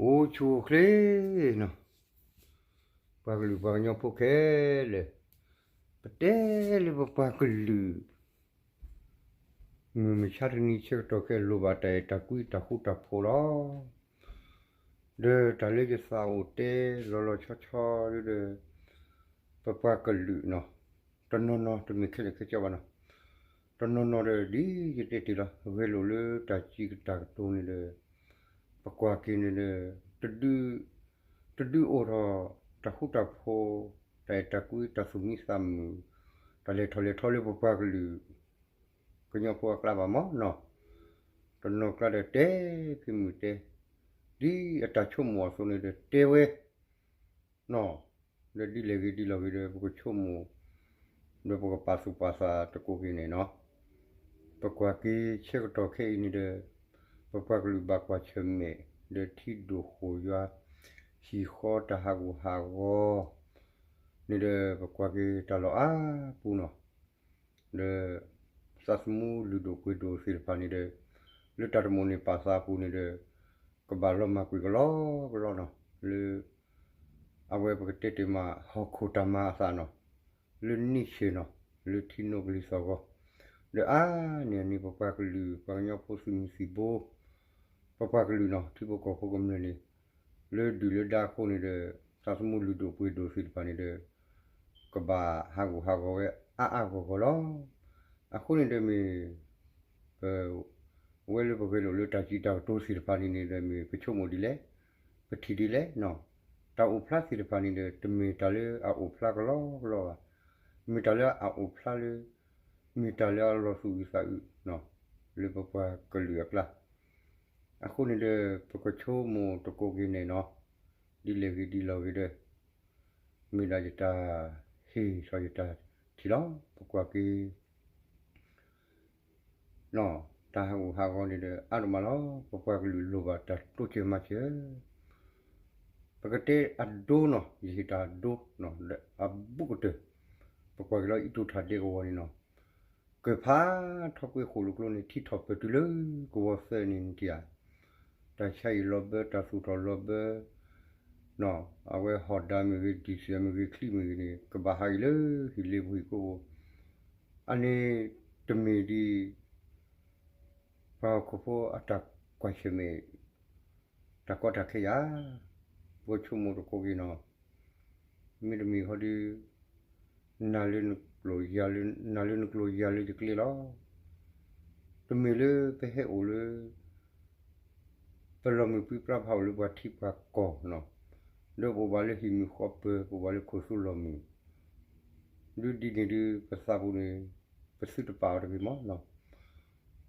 အိၣ်ဆူၣ်အိၣ်ချ့နီၤ, ပှၤကလုာ်ပှၤကညီဖိခဲလၢာ်, ပတဲလၢပပှၤကလုာ် မုၢ်မဆါတနံၤဆၢကတီၢ်ခဲအံၤ လိၣ်ဘၣ်တၢ်အဲၣ်တၢ်ကွံတၢ်ဃူတၢ်ဖိးလီၤ. ဒီးတၢ်လၢယသးအိၣ်တဲလီၤလီၤဆီဆီဒီး ပပှၤကလုာ်နီၤ, တနီၤနီၤတမ့ၢ်ခဲလၢာ်ခဲဆ့ဘၣ်နီၤ, တနီၤနီၤဒီးဒ်ယတဲတ့ၢ်လီၤ ဂဲၤလိာ်လၢတၢ်စံးကတၢၢ်ကတိၤန့ၣ်ဒီး ပကွၢ်က့ၤန့ၣ်ဒီး တဒုးအိၣ်ထီၣ်တၢ်ဃူတၢ်ဖိး, တၢ်အဲၣ်တၢ်ကွံ တၢ်သူၣ်မံသးမုာ်, တၢ်လဲၤထီၣ်လဲၤထီလၢပပှၤကလုာ် ကညီဖိအကျါဘၣ်မးနီၤ, တနီၤကျါဒီးတဲဖံးမုၢ်တဲ, ဒ်အတၢ်ဆိကမိၣ်အသိးန့ၣ်ဒီးတဲဝဲနီၤ, ဒီးဒ်လဲၣ်ဂ့ၤဒ်လဲၣ်ဂ့ၤဒီး ပကဆိကမိၣ် ဒီးပကပာ်သူၣ်ပာ်သးသကိးက့ၤန့ၣ်နီၤ, ပကွၢ်က့ၤဆၢကတီၢ်ခဲအံၤန့ၣ်ဒီး ပပှၤကလုာ်ဘၣ်ကွၢ်ဆၢၣ်မဲာ် ဒီးထံဒိၣ်ဃိၣ်ယွၤ ဟံၣ်ဃီတၢ်ဟးဂူာ်ဟးဂီၤန့ၣ်ဒီး ပကွၢ်က့ၤတၢ်လီၢ်အါပူၤနီၤ, ဒီး သးသမူလုၢ်ဒိၣ်ပှ့ၤဒိၣ်သ့ၣ်တဖၣ်န့ၣ်ဒီး လၢတၢ်တမိၣ်န့ၢ်ပာ်သးအပူၤန့ၣ်ဒီး ကဘၣ်လီၤမၢ်ကွံာ်ကလီကလီနီၤ, လၢ အဝဲပကတဲတ့ၢ်မး ဟီၣ်ခိၣ်တၢ်မၤအသးနီၤ, လၢနံၣ်ဆ့ၣ်နီၤ, လၢထံနိကလံၤသီၣ်ဂီၤ, ဒီးအါန့ၢ်အန့ၣ် ပပှၤကလုာ် ပှၤကညီဖိသုးမုၢ်သံၣ်ဘိ ပပှၤကလုာ်နီၤ ထံဖိကီၢ်ဖိကမျၢၢ်န့ၣ် လၢဒုၣ်လၢဒါအဃိန့ၣ်ဒီး သးသမူလုၢ်ဒိၣ်ပှ့ၤဒိၣ်သ့ၣ်တဖၣ်န့ၣ်ဒီး ကဘၣ်ဟးဂူာ်ဟးဂီၤဝဲအါအါဂီၢ်ဂီၢ်လီၤ. အဃိန့ၣ်ဒီးမ့ၢ် ပ ဝဲလၢပဂဲၤလိာ်လၢတၢ်စံးတၢ်ကတိၤသ့ၣ်တဖၣ်န့ၣ်န့ၣ်ဒီး မ့ၢ်ပဆိကမိၣ်ဒ်လဲၣ်, ပထံၣ်ဒ်လဲၣ်နီၤ, တၢ်အိၣ်ဖျါသ့ၣ်တဖၣ်န့ၣ်ဒီး တမ့ၢ်တၢ်လၢအအိၣ်ဖျါကလီကလီဘၣ်, မ့ၢ်တၢ်လၢအအိၣ်ဖျါလၢ မ့ၢ်တၢ်လၢအလီၤသူၣ်အုးသးအုး လၢပပှၤကလုာ်အကျါ, အဃိန့ၣ်ဒီး ပကဆိကမိၣ်သကိးက့ၤန့ၣ်နီၤ, ဒ်လဲၣ်ဂ့ၤဒ်လဲၣ်ဂ့ၤဒီး မ့ၢ်ဒၣ်ယတၢ်ဟ့ၣ်ထီၣ်ယတၢ်ထံၣ်လီၤ. ပကွၢ်က့ၤ တၢ်ဟးဂူာ်ဟးဂီၤန့ၣ်ဒီး အါဒိၣ်မးလီၤ. ပပှၤကလုာ်လိၣ်ဘၣ်တၢ်တိစၢၤမၤစၢၤ, ပကတဲအဒိနီၤ, ယဟ့ၣ်တၢ်အဒိ ဒီးအဘူးကတၢၢ်, ပကွၢ်က့ၤလီၤ အံၣ်တိၢ်ထၣ်ဒဲကဝီၤန့ၣ်နီၤ, ကၢၢ်ဖးထီကွံာ်ဃိၣ်လိာ်ကျိန့ၣ် ထံထီၣ်ပၢၢ်တုၤလၢကဝီၤသၢန့ၣ်န့ၣ်ဧါ, တၢ်ဆါအံၤလီၤဘၢ တၢ်သူၣ်ထီၣ်လီၤဘၢ အဝဲဟီၣ်ဒါမ့ၢ်ဂ့ၤ ဒံၣ်စံၣ်မ့ၢ်ဂ့ၤ ချံမ့ၢ်ဂ့ၤန့ၣ် ကဘၣ်ဟးဂီၤလၢဟံၣ်လ့ပူၤဟံၣ်ကိးပူၤ, အန့ၣ်တမ့ၢ်ဒ် ပှၤဟီၣ်ခိၣ်ဖိအတၢ်ကွၢ်ဆၢၣ်မဲာ် တၢ်ကီတၢ်ခဲယၤ, ပဆိကမိၣ်သကိးက့ၤနီၤ, မ့တမ့ၢ်ဃီဒီး နၤလၢနကျိာ်ယၤလၢ နၤလၢနကျိာ်ယၤလၢယကျဲလီၤ. တမ့ၢ်လၢပဟဲအိၣ်လၢ ပလီၤမုၢ်ပြံပြါဖးအိၣ်လၢပှၤထံပှၤကီၢ်နီၤ, ဒီးပအိၣ်ဘၣ်လၢဟံၣ်မုၢ်ဃီပၢၤ ပအိၣ်ဘၣ်လၢခိၣ်သူလီၤမုၢ်, ဒ်ဒ်န့ၣ်ဒီး ပသးပူၤန့ၣ် ပသုတပာ်အီၤတဂ့ၤမးနီၤ.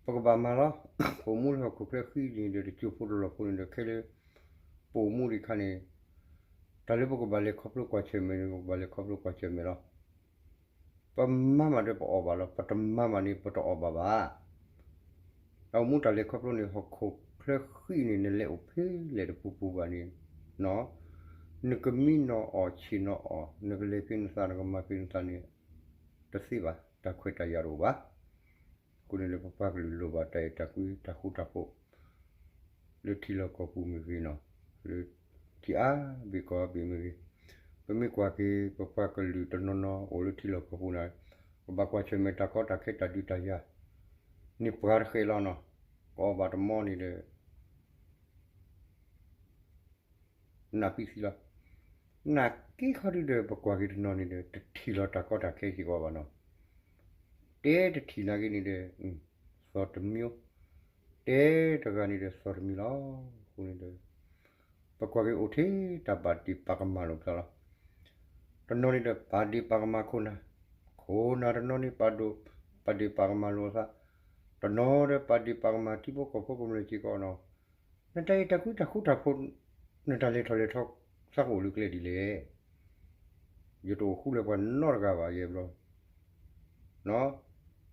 ပကဘၣ်မၤလီၤ, ပအိၣ်မူလၢဟီၣ်ခိၣ်ချၢဃံန့ၣ်ဒီး တစိၢ်ဖိတလီၢ်ဖိန့ၣ်ဒီး ခဲလၢ ပအိၣ်မူဒံးအခါန့ၣ် တၢ်လၢပကဘၣ်လဲၤခီဖျိကွၢ်ဆၢၣ်မဲာ်န့ၣ် ပကဘၣ်လဲၤခီဖျိကွၢ်ဆၢၣ်မဲာ်လီၤ. ပမၤမးဒီးပအီၣ်ဘၣ်လီၤ, ပတမၤမးန့ၣ် ပတအီၣ်ဘၣ်ဘၣ်. တၢ်အိၣ်မူတၢ်လဲၤခီဖျိန့ၣ် ဟီၣ်ခိၣ်ချၢဃံန့ၣ် နလဲၤအိၣ်ဖဲလဲၣ်တပူၤပူၤဘၣ်န့ၣ် နကမံနီၤအီၣ်ဆ့ၣ်နီၤအီၣ် နကလဲၤဖံးနသး နကမၤဖံးနသးန့ၣ် တသ့ဘၣ်, တၢ်ခွဲးတၢ်ယာ်တအိၣ်ဘၣ်. အဃိန့ၣ်လၢပပှၤကလုာ်လိၣ်ဘၣ်တၢ်အဲၣ်တၢ်ကွံတၢ်ဃူတၢ်ဖိး လၢထံလီၢ်ကီၢ်ပူၤမ့ၢ်ဂ့ၤနီၤ, လၢထံအါဘ့ၣ်ကီၢ်အါဘ့ၣ်မ့ၢ်ဂ့ၤ, ပမ့ၢ်ကွၢ်က့ၤ ပပှၤကလုာ်တနီၤနီၤအိၣ်လၢထံလီၢ်ကီၢ်ပူၤန့ၣ် ကဘၣ်ကွၢ်ဆၢၣ်မဲာ်တၢ်ကီတၢ်ခဲတၢ်ဒုးတၢ်ယၤန့ၣ် ပှၤတဃဲးလီၤနီၤ, ကအီၣ်ဘၣ်တမီန့ၣ်ဒီး နၢ်ပံသံလီၤ. နာ်က့ခီဒုဒီး ပကွၢ်က့ၤတနီၤန့ၣ်ဒီး တထံၣ်လီၤတၢ်ကီတၢ်ခဲစ့ၢ်ကီးဘၣ်နီၤ. တဲတထံၣ်နာ်က့န့ၣ်ဒီး သီၣ်တမံၤ, တဲတဂၤန့ၣ်ဒီး သီၣ်တမံၤလီၤ. အဃိန့ၣ်ဒီး ပကွၢ်က့ၤအိၣ်ထဲတၢ်ပာ်ဒ့ၣ်ပာ်ကမၣ်လိာ်ပသးလီၤ. တနီၤန့ၣ်ဒီး ပာ်ဒ့ၣ်ပာ်ကမၣ်ခိၣ်နၢ်, ခိၣ်နၢ်တနီၤန့ၣ် ပာ်ဒိၣ်, ပာ်ဒ့ၣ်ပာ်ကမၣ်လိာ်အသး, တနီၤဒီးပာ်ဒ့ၣ်ပာ်ကမၣ်ထံဖိကီၢ်ဖိကမျၢၢ်စ့ၢ်ကီးနီၤ. နတၢ်အဲၣ်တၢ်ကွံတၢ်ဃူတၢ်ဖိး နတၢ်လဲၤထီၣ်လဲၤထီ သးကအိၣ်လၢကျဲဒ်လဲၣ်. ယတအိၣ်ဃူလၢပှၤနီတဂၤဘၣ်ယဲဘျီ.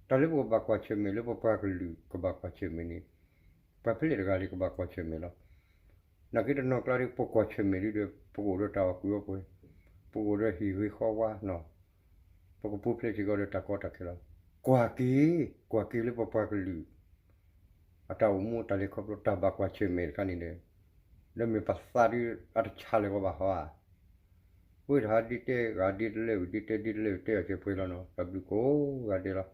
တၢ်လၢပကဘၣ်ကွၢ်ဆၢၣ်မဲာ်လၢပပှၤကလုာ်ကဘၣ်ကွၢ်ဆၢၣ်မဲာ်န့ၣ် ပှၤဖဲလဲၣ်တဂၤလၢကဘၣ်ကွၢ်ဆၢၣ်မဲာ်လီၤ. နာ်က့တနီၤကျါဒီး ပကွၢ်ဆၢၣ်မဲာ်ဒ်ဒီး ပကအိၣ်ဒီးတၢ်အီၣ်ကွံာ်အီပှဲၤ, ပကအိၣ်ဒီးဟံၣ်ဂ့ၤဃီဝါနီၤ, ပကပူၤဖျဲးစ့ၢ်ကီးဒီးတၢ်ကီတၢ်ခဲလီၤ. ကွၢ်က့ၤ, ကွၢ်က့ၤလၢပပှၤကလုာ် အတၢ်အိၣ်မူတၢ်လဲၤခီဖျိတၢ်ဘၣ်ကွၢ်ဆၢၣ်မဲာ်တခါန့ၣ်ဒီး ဒီးမ့ၢ်ပသးဒုးအတဆါလၢၤကီးဘၣ်ဟီဧါ, ဝ့ၢ်တဟါဒ်တဲဂၤဒ်တလဲၣ်ဝံၤ ဒ်တဲဒ်တလဲၣ်ဝံၤ တဲအီၤကဲပှဲၤလီၤနီၤ, တၢ်ဘျုးကိးဂၤဒဲးလီၤ.